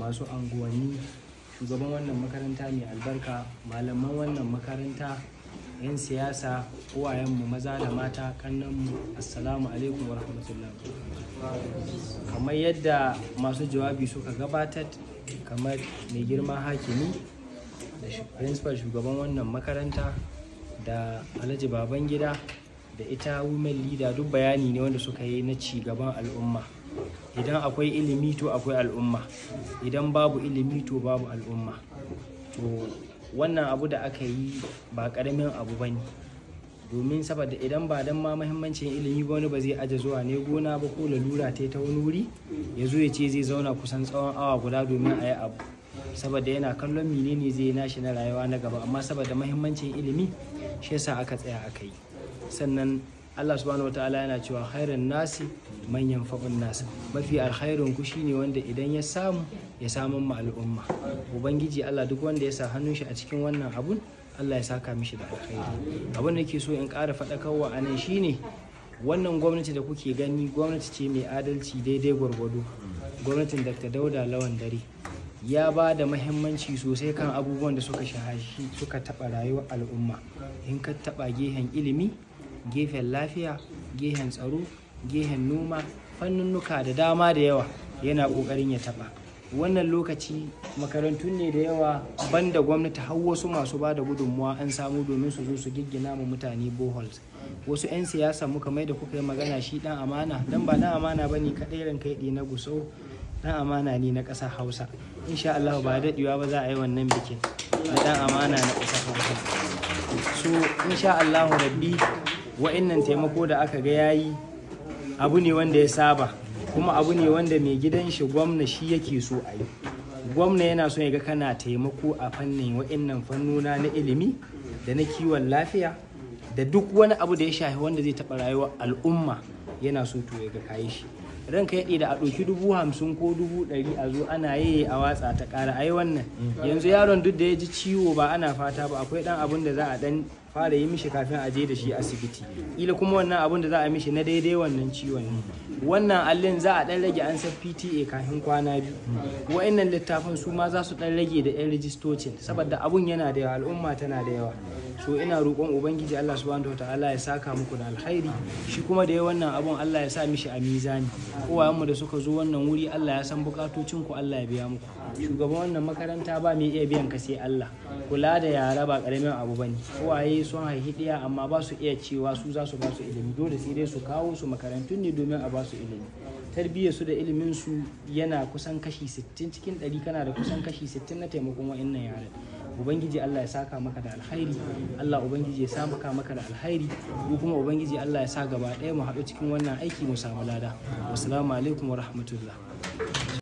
Masu anguwanni, shugaban wannan makaranta mai albarka, malaman wannan makaranta, 'yan siyasa, uwayenmu maza da mata, kannanmu, assalamu alaikum wa rahmatullahi. Kamar yadda masu jawabi suka gabatar, kamar mai girma hakimi da principal, shugaban wannan makaranta, da Alhaji Babangida da ita women leader, duk bayani ne wanda suka yi na ci gaban al'umma. Idan akwai ilimi to akwai al'umma, idan babu ilimi to babu al'umma. To wannan abu da aka yi ba karamin abu ba ne, domin saboda idan ba dan ma mahimmancin ilimi ba, wani ba zai aje zuwa ne gona ba ko lalura ta wani wuri, ya zo ya ce zai zauna kusan tsawon awa guda domin a yi abu, saboda yana kallon menene zai yi nashi na rayuwa na gaba. Amma saboda mahimmancin ilimi shi yasa aka tsaya aka yi. Sannan Allah subhanahu wataala yana cewa khairun nasi man yanfa'un nas, mafi alkhairin ku shine wanda idan ya samu ya samun ma al'umma. Ubangiji Allah, duk wanda ya sa hannun shi a cikin wannan abun, Allah ya saka mishi da alkhairi. Abun da ke so in ƙara faɗakarwa a nan shine wannan gwamnati da kuke gani, gwamnati ce mai adalci daidai gwargwado. Gwamnatin Dr. Dauda Lawan Dare ya ba da mahimmanci sosai kan abubuwan da suka shahashi suka taɓa rayuwar al'umma. In ka taɓa gehen ilimi, gefen lafiya, gehen tsaro, gehen noma, fannunnuka da dama da yawa yana ƙoƙarin ya taɓa. Wannan lokaci makarantun ne da yawa, banda gwamnati har wasu masu ba da gudunmuwa an samu domin su zo su giggina ma mutane boreholes. Wasu 'yan siyasa muka mai da kuka yi magana, shi dan amana, dan ba dan amana bane kaɗai, ranka ya na Gusau dan amana ne na ƙasar Hausa. Insha Allah ba daɗewa ba za a yi wannan bikin na dan amana na ƙasar Hausa. So insha Allah rabbi, wa'innan taimako da aka ga yayi abu ne wanda ya saba, kuma abu ne wanda mai gidan shi gwamna shi yake so a yi. Gwamna yana so ya ga kana taimako a fannin wa'innan fannona na ilimi da na kiwon lafiya da duk wani abu da ya shafi wanda zai taɓa rayuwar al'umma, yana so to ya ga kayi shi. Ranka yaɗe da a ɗauki 50,000 ko 100,000 a zo ana yi a watsa ta ƙara ai wannan yanzu yaron duk da ya ji ciwo, ba ana fata ba, akwai ɗan abun da za a ɗan fara yi mishi kafin a je da shi asibiti. Ila kuma wannan abun da za a mishi na daidai wannan ciwon ne. Wannan allin za a ɗan rage an san PTA kafin kwana 2. Wa'annan littafin su ma za su ɗan rage da 'yan rijistocin, saboda abun yana da yawa, al'umma tana da yawa. So ina roƙon Ubangiji Allah subhanahu wataala ya saka muku da alkhairi. Shi kuma da ya wannan abun, Allah ya sa mishi a mizani. Uwayenmu da suka zo wannan wuri, Allah ya san bukatocin ku, Allah ya biya muku. Shugaban wannan makaranta, ba mai iya biyan ka sai Allah. Kula da yara ba karamin abu bane. Uwaye sun haihi ɗiya amma ba su iya cewa su za su ba su ilimi, dole sai dai su kawo su makarantun ne domin a ba su ilimi. Tarbiyyar su da ilimin su yana kusan kashi 60 cikin 100. Kana da kusan kashi 60 na taimakon wa'annan yaran. Ubangiji Allah ya saka maka da alkhairi. Allah Ubangiji ya saka maka da alkhairi. Mu kuma Ubangiji Allah ya sa gaba ɗaya mu haɗu cikin wannan aiki mu samu lada. Wassalamu alaikum wa rahmatullah.